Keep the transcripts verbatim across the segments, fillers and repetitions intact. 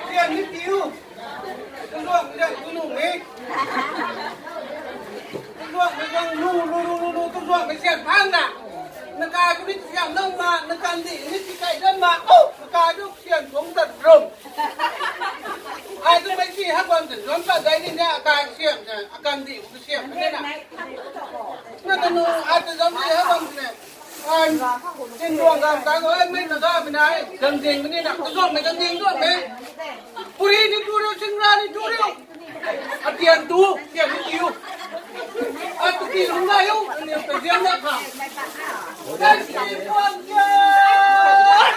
Lian ni tiu. Tuzuang lian tunu ni. Tuzuang mei zang lu lu lu lu lu tuzuang mei siam phang na. Nakai ku ni siam nang ma, nakan di ni ti kai dan ma. Oh, nakai ku siam kung tat rum. Ai tu mei si ha kuan tat rum pa dai ni na akai siam na, akan di ku siam ni na. Na tanu ai tu zang di ha kuan ne. Ai, tin ruang gam ta ko ai mei ta ga mei nai. Gam ding mei ni na, tuzuang mei gam ding tu mei. Puri ni tu riu, singra ni tu riu. Atian tu, tian ni tiu. Atu ti lung na hiu, aniu ta ziam na kha. Kan ti tuang tian.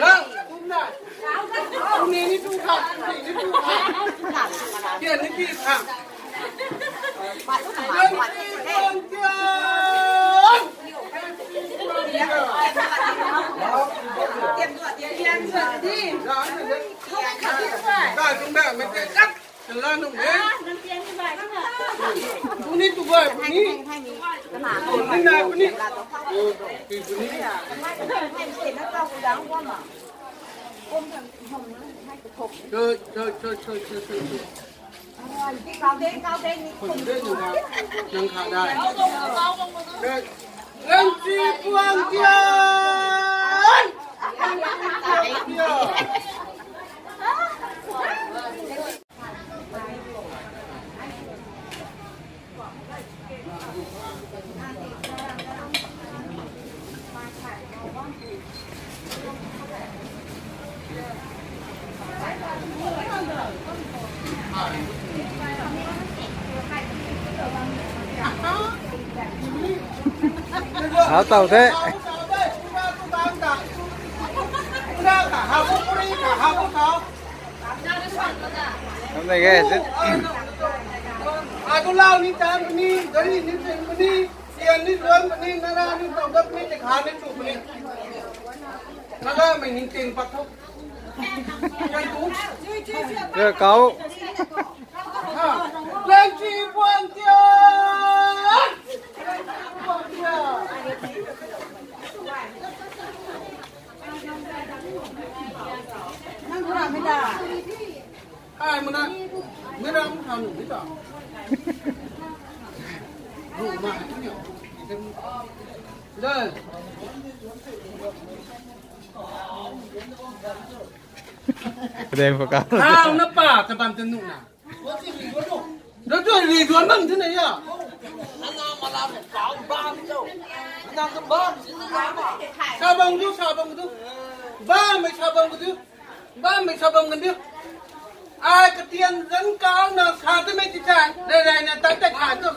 Kan tum na. Tum ni ni tu kha, tum ni ni tu kha. Tian ni ti kha. Kan ti tuang tian. Hau tau the. Lam nei ge, zit. Atu lau ni tan puni, gari ni tan puni, sian ni luan puni, nara ni tau dat puni, tikha ni chu puni. Nara mei ni tin pat thu. Kan tu. Kau. Ha. Plan chi puan tian. Nang kura mei da. Ai, muna. Mei ram than mei ta. Ru ma ni. Dai. Deng paka. Hau na pa, ta bam ta nu na. Ro tu ri duan bam tu na ya. Sa bam tu, sa bam tu. Bam mei sa bam tu. Bam mei sa bam kan diu. Ai katian zan kau na sa tu mei ti sa. Rai rai na tai tai kha tu.